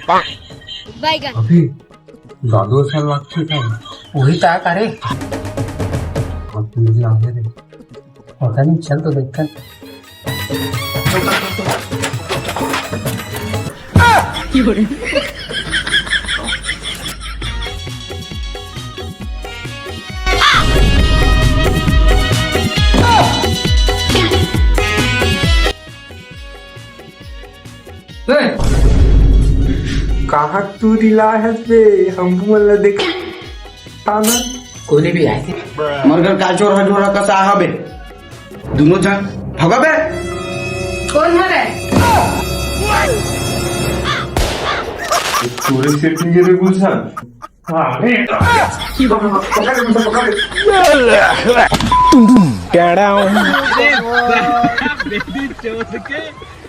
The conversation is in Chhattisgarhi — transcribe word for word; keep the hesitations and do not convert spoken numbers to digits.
बैगन। अभी दादू असन लागथे का? वही ता करे। अब तुझे आगे दे। पता नहीं, चल तो देखते हैं। कहाँ तू रिला है बे? हम मन ला देख ताना। कोने भी आए थे। मरगर का चोर हजोरा का साहब है। दोनों जन भगा बे। कौन हरे? चोरी से ठीक है गुलशन। हाँ, अरे। पकड़, पकड़, पकड़। टुम टुम। बेटी चोद के।